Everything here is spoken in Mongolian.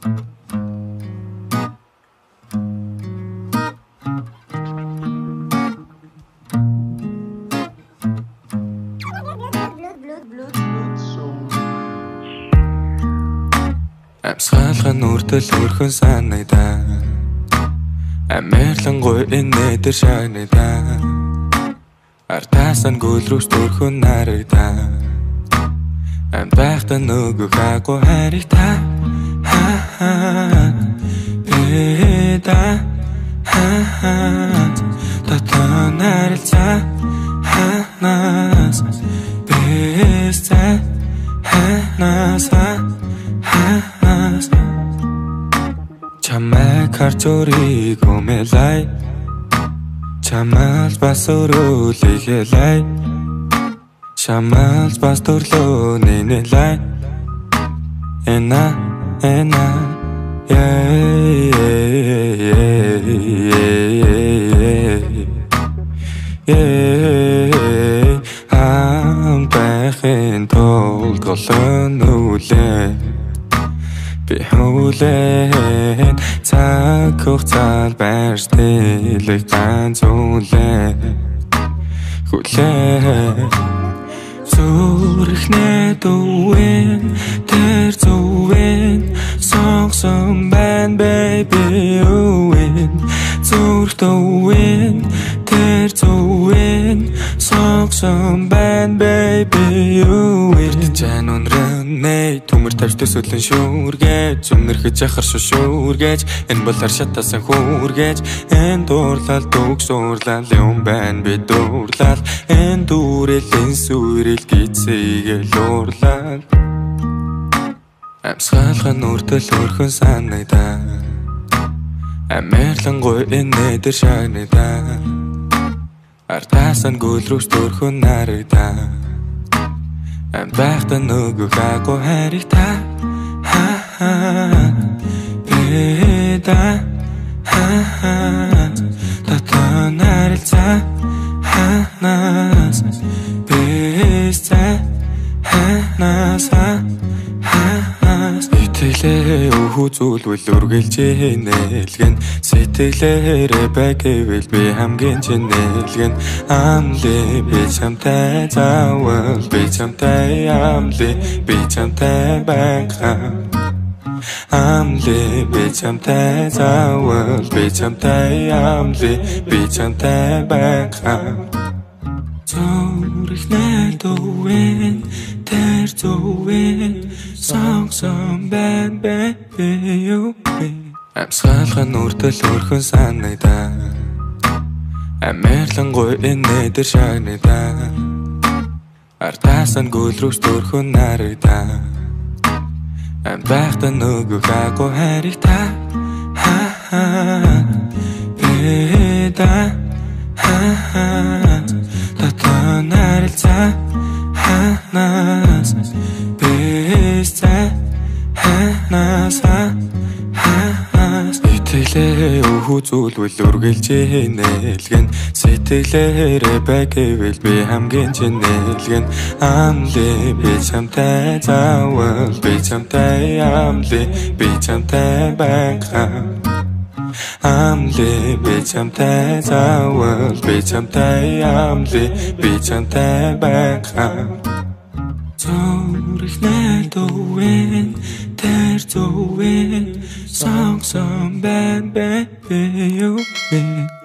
Амьсгалхан үрдэл өрхөн санагдаа. Амерлангуй энэ дээр шагнадаа. Артаасан гүлрүүс төрхөн нарагдаа. Ам байхдаа нөгөө хаагүй хайрыг та. Бэда ха татан харилцаа ханаас бэсэ ханаас ханаас чамайг харж өөрийг умэлай. Чамаас бас өрөөлөглэй. Чамаас бас төрлөө нэнэлэй. Эна эна yeah. Хам байхын тулд голон үлээ. Би хүлээн цаг хугацаанд байрш тэлэх ганц үлээ. Хүлээн зүрхнээ дүүэн тэр зүвэн сонгосон байна baby үэн. Зүрх дүүэн тэр зүвэн сонгосон байна baby үэн. Чан үнрэнэ төмөр тавьж төсөөлөн шүүргэж өмнөрхөж яхар шүүргэж энэ бол аршатасан хүүргэж энэ дуурлал дүгс уурлал юм байна би дуурлал энэ дүүрэл энэ сүрэл гизээгээл уурлал. Амьсгалхан үрдэл өрхөн санагдаа. Амерлангуй энэ дээр шагнадаа. Артаасан гүлрүүс төрхөн нарагдаа. Ам байхдаа нөгөө хаагүй хайрыг та. Бэда татан харилцаа ханаас бэсэ ханаас ханаас. Итгэлээ өхөзүүлвэл үргэлж нээлгэн. Сэтгэлээрээ бай гэвэл би хамгийн чинэлгэн. Амли би чамтай заавал би чамтай амли би чамтай байнга. Амли би чамтай заавал би чамтай амли би чамтай байнга. Зүрхнээ дүүэн тэр зүвэн сонгосон байна baby үэн. Амьсгалхан үрдэл өрхөн санагдаа. Амерлангуй энэ дээр шагнадаа. Артаасан гүлрүүс төрхөн нарагдаа. Ам байхдаа нөгөө хаагүй хайрыг та. Бэда татан харилцаа ханаас бэсэ ханаас ханаас. Итгэлээ өхөзүүлвэл үргэлж нээлгэн. Сэтгэлээрээ бай гэвэл би хамгийн чинэлгэн. Амли би чамтай заавал би чамтай амли би чамтай байнга. Амли би чамтай заавал би чамтай амли би чамтай байнга. Зүрхнээ дүүэн тэр зүвэн сонгосон байна baby үэн.